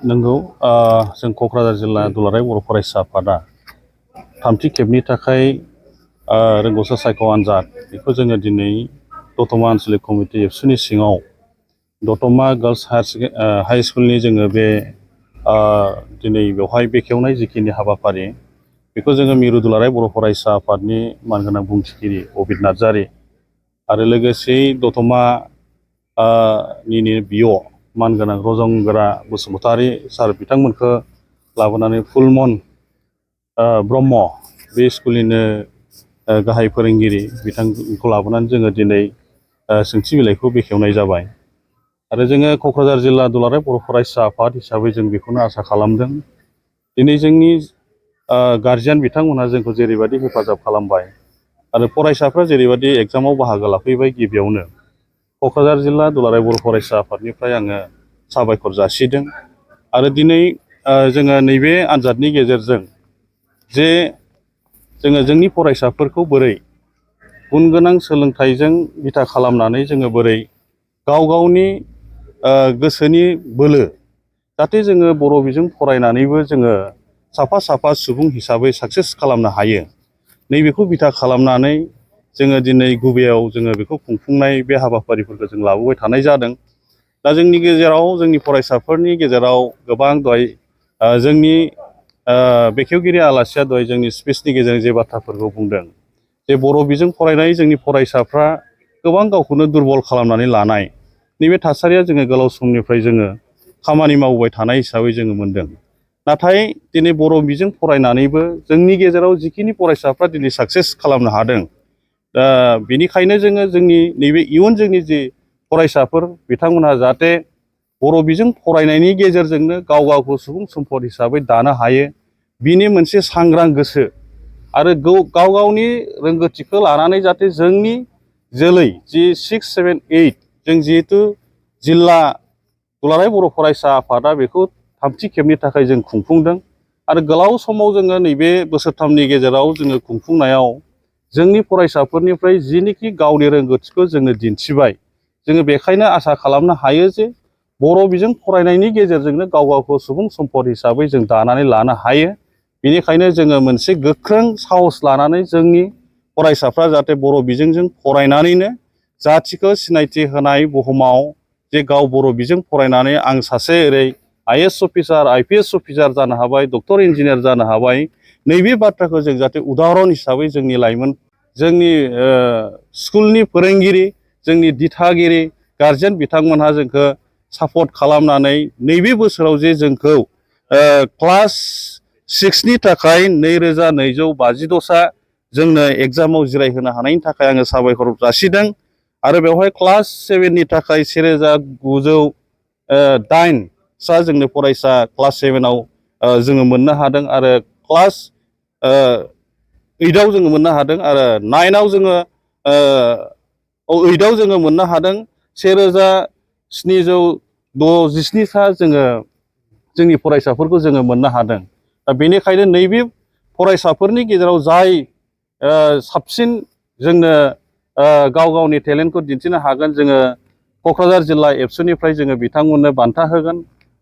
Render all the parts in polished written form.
नंगौ जों क'क्राझार जिल्ला दुलाराय बर' फरायसा आफादा थामथि खेबनि थाखाय रोंगौसा सायख' आनजाद बेखौ जोङो दिनै दतमा आनसलिक कमिटि एबसुनि सिङाव दतमा गार्लस हाई स्कुलनि जोङो बे दिनै बेवहाय बेखेवनाय जिखिनि हाबाफारि बेखौ जोङो मिरु दुलाराय बर' फरायसा आफादनि मानगोनां बुंथिगिरि अबिद नार्जारि आरो लोगोसे दतमा निनो बिअ मानगोनां रजंगोरा बसुमतारी सार बिथांमोनखौ लाबोनानै फुलमन ब्रह्म बे स्कुलनिनो गाहाय फोरोंगिरि बिथांखौ लाबोनानै जोङो दिनै सोंथि बिलाइखौ बेखेवनाय जाबाय आरो जोङो क'क्राझार जिल्ला दुलाराय बर' फरायसा आफाद हिसाबै जों बेखौनो आसा खालामदों दिनै जोंनि गार्जियान बिथांमोनहा जोंखौ जेरैबायदि हेफाजाब खालामबाय आरो फरायसाफ्रा जेरैबायदि एग्जामाव बाहागो लाफैबाय गिबियावनो क'क्राझार जिल्ला दुलाराय बर' फरायसा आफादनिफ्राय आङो साबायखर जासिदों आरो दिनै जोङो नैबे आनजादनि गेजेरजों जे जोङो जोंनि फरायसाफोरखौ बोरै गुन गोनां सोलोंथाइजों बिथा खालामनानै जोङो बोरै गाव गावनि गोसोनि बोलो जाहाथे जोङो बर' बिजों फरायनानैबो जोङो साफा साफा सुबुं हिसाबै साक्सेस खालामनो हायो नैबेखौ बिथा खालामनानै जोङो दिनै गुबैयाव जोङो बेखौ खुंफुंनाय बे हाबाफारिफोरखौ जों लाबोबाय थानाय जादों दा जोंनि गेजेराव जोंनि फरायसाफोरनि गेजेराव गोबां दहाय जोंनि बेखेवगिरि आलासिया दहाय जोंनि स्पिचनि गेजेरजों जे बाथ्राफोरखौ बुंदों जे बर' बिजों फरायनाय जोंनि फरायसाफ्रा गोबां गावखौनो दुरबल खालामनानै लानाय नैबे थासारिया जोङो गोलाव समनिफ्राय जोङो खामानि मावबाय थानाय हिसाबै जोङो मोनदों नाथाय दिनै बर' बिजों फरायनानैबो जोंनि गेजेराव जिखिनि फरायसाफ्रा दिनै साक्सेस खालामनो हादों दा बेनिखायनो जोङो जोंनि नैबे इयुन जोंनि जि फरायसाफोर बिथांमोनहा जाहाथे बर' बिजों फरायनायनि गेजेरजोंनो गाव गावखौ सुबुं सम्पद हिसाबै दानो हायो बिनि मोनसे सांग्रां गोसो आरो गाव गावनि रोंगौथिखौ लानानै जाहाथे जोंनि जोलै जि 6, 7, 8 जों जिहेतु जिल्ला दुलाराय बर' फरायसा आफादा बेखौ थामथि खेबनि थाखाय जों खुंफुंदों आरो गोलाव समाव जोङो नैबे बोसोरथामनि गेजेराव जोङो खुंफुंनायाव जोंनि फरायसाफोरनिफ्राय जिनोखि गावनि रोंगौथिखौ जोङो दिन्थिबाय जोङो बेखायनो आसा खालामनो हायो जे बर' बिजों फरायनायनि गेजेरजोंनो गाव गावखौ सुबुं सम्पद हिसाबै जों दानानै लानो हायो बेनिखायनो जोङो मोनसे गोख्रों साहस लानानै जोंनि फरायसाफ्रा जाहाथे बर' बिजोंजों फरायनानैनो जाथिखौ सिनायथि होनाय बुहुमाव जे गाव बर' बिजों फरायनानै आं सासे ओरै IAS अफिसार IPS अफिसार जानो हाबाय डक्टर इन्जिनियार जानो हाबाय नैबे बाथ्राखौ जों जाहाथे उदाहरन हिसाबै जोंनि लाइमोन जोंनि स्कुलनि फोरोंगिरि जोंनि दिथागिरि गार्जेन बिथांमोनहा जोंखौ सापर्ट खालामनानै नैबे बोसोराव जे जोंखौ क्लास 6नि थाखाय 2252सा जोंनो एग्जामाव जिरायहोनो हानायनि थाखाय आङो साबायखर जासिदों आरो बेवहाय क्लास 7नि थाखाय 1908सा जोंनो फरायसा क्लास 7आव जोङो मोननो हादों आरो क्लास 8आव जोङो मोननो हादों आरो 9आव जोङो 8आव जोङो मोननो हादों 1767सा जोङो जोंनि फरायसाफोरखौ जोङो मोननो हादों दा बेनिखायनो नैबे फरायसाफोरनि गेजेराव जाय साबसिन जोंनो गाव गावनि टेलेन्टखौ दिन्थिनो हागोन जोङो क'क्राझार जिल्ला एबसुनिफ्राय जोङो बिथांमोननो बान्था होगोन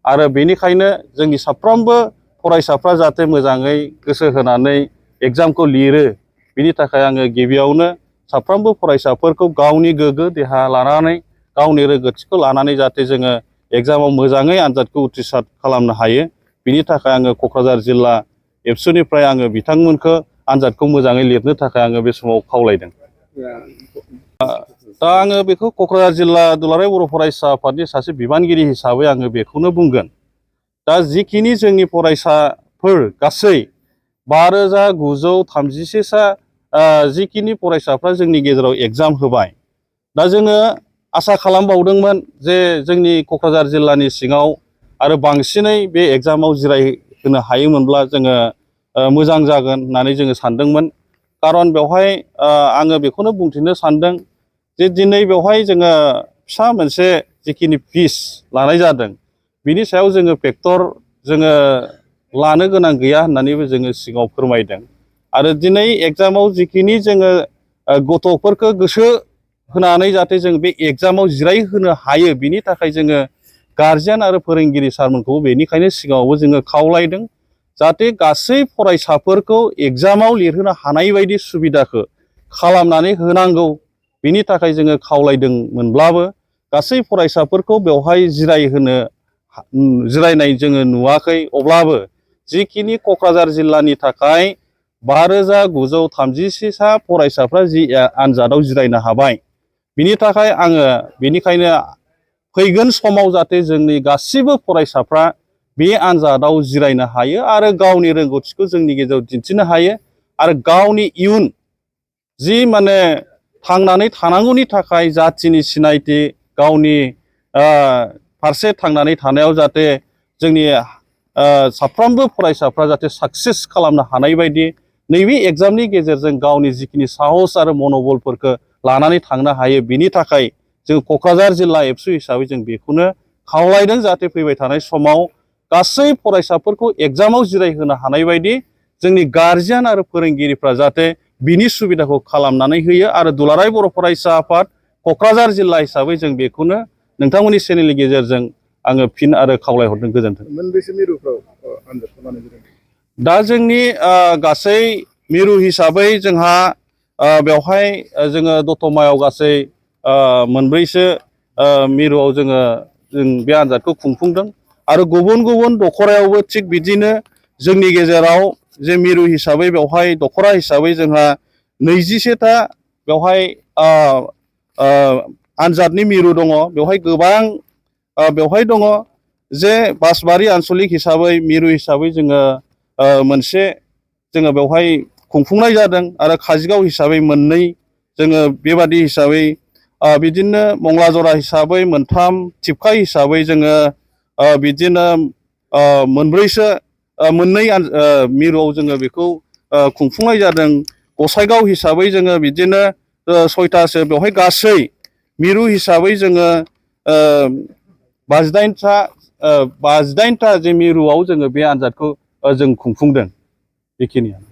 आरो बेनिखायनो जोंनि साफ्रोमबो फरायसाफ्रा जाहाथे मोजाङै गोसो होनानै एग्जामखौ लिरो बिनि थाखाय आङो गिबियावनो साफ्रोमबो फरायसाफोरखौ गावनि गोग्गो देहा लानानै गावनि रोंगौथिखौ लानानै जाहाथे जोङो एग्जामाव मोजाङै आनजादखौ उथ्रिसार खालामनो हायो बिनि थाखाय आङो क'क्राझार जिल्ला एबसुनिफ्राय आङो बिथांमोनखौ आनजादखौ मोजाङै लिरनो थाखाय आङो बे समाव खावलायदों दा आङो बेखौ क'क्राझार जिल्ला दुलाराय बर' फरायसा आफादनि सासे बिबानगिरि हिसाबै आङो बेखौनो बुंगोन दा जिखिनि जोंनि फरायसाफोर गासै 5931सा जिखिनि फरायसाफ्रा जोंनि गेजेराव एग्जाम होबाय दा जोङो आसा खालामबावदोंमोन जे जोंनि क'क्राझार जिल्लानि सिङाव आरो बांसिनै बे एग्जामाव जिरायहोनो हायोमोनब्ला जोङो मोजां जागोन होननानै जोङो सानदोंमोन खारन बेवहाय आङो बेखौनो बुंथिनो सानदों जे दिनै बेवहाय जोङो फिसा मोनसे जिखिनि फिस लानाय जादों बिनि सायाव जोङो फेक्टर जोङो लानो गोनां गैया होननानैबो जोङो सिगाङाव फोरमायदों आरो दिनै एग्जामाव जिखिनि जोङो गथ'फोरखौ गोसो होनानै जाहाथे जों बे एग्जामाव जिरायहोनो हायो बिनि थाखाय जोङो गार्जियान आरो फोरोंगिरि सारमोनखौ बेनिखायनो सिगाङावबो जोङो खावलायदों जाहाथे गासै फरायसाफोरखौ एग्जामाव लिरहोनो हानाय बायदि सुबिदाखौ खालामनानै होनांगौ बेनि थाखाय जोङो खावलायदोंमोनब्लाबो गासै फरायसाफोरखौ बेवहाय जिरायनाय जोङो नुवाखै। अब्लाबो जिखिनि क'क्राझार जिल्लानि थाखाय 5,937सा फरायसाफ्रा जि आनजादाव जिरायनो हाबाय बिनि थाखाय आङो बेनिखायनो फैगोन समाव जाहाथे जोंनि गासिबो फरायसाफ्रा बे आनजादाव जिरायनो हायो आरो गावनि रोंगौथिखौ जोंनि गेजेराव दिन्थिनो हायो आरो गावनि इयुन जि माने थांनानै थानांगौनि थाखाय जाथिनि सिनायथि गावनि फारसे थांनानै थानायाव जाहाथे जोंनि साफ्रोमबो फरायसाफ्रा जाहाथे साक्सेस खालामनो हानाय बायदि नैबे एग्जामनि गेजेरजों गावनि जिखिनि साहस आरो मन'बलफोरखौ लानानै थांनो हायो बिनि थाखाय जों क'क्राझार जिल्ला एबसु हिसाबै जों बेखौनो खावलायदों जाहाथे फैबाय थानाय समाव गासै फरायसाफोरखौ एग्जामाव जिरायहोनो हानाय बायदि जोंनि गार्जियान आरो फोरोंगिरिफ्रा जाहाथे बिनि सुबिदाखौ खालामनानै होयो आरो दुलाराय बर' फरायसा आफाद क'क्राझार जिल्ला हिसाबै जों बेखौनो नोंथांमोननि चेनेलनि गेजेरजों आङो फिन आरो खावलायहरदों। गोजोन्थों। मोनबेसे मिरुफ्राव आनजादखौ लानाय जादों? दा जोंनि गासै मिरु हिसाबै जोंहा बेवहाय जोङो दतमायाव गासै मोनब्रैसो मिरुआव जों बे आनजादखौ खुंफुंदों आरो गुबुन गुबुन दखरायावबो थिग बिदिनो जोंनि गेजेराव जे मिरु हिसाबै बेवहाय दखरा हिसाबै जोंहा 21ता बेवहाय आनजादनि मिरु दङ। बेवहाय गोबां बेवहाय दङ जे बासबारि आन्सलिक हिसाबै मिरु हिसाबै जोङो मोनसे जोङो बेवहाय खुंफुंनाय जादों आरो काजिगाव हिसाबै मोननै जोङो बेबादि हिसाबै बिदिनो मंलाजरा हिसाबै मोनथाम थिपखा हिसाबै जोङो बिदिनो मोनब्रैसो मोननै मिरुआव जोङो बेखौ खुंफुंनाय जादों। गसाइगाव हिसाबै जोङो बिदिनो 6थासो बेवहाय गासै मिरु हिसाबै जोङो 58ता जे मिरुआव जोङो बे आनजादखौ जों खुंफुंदों। बेखिनियानो।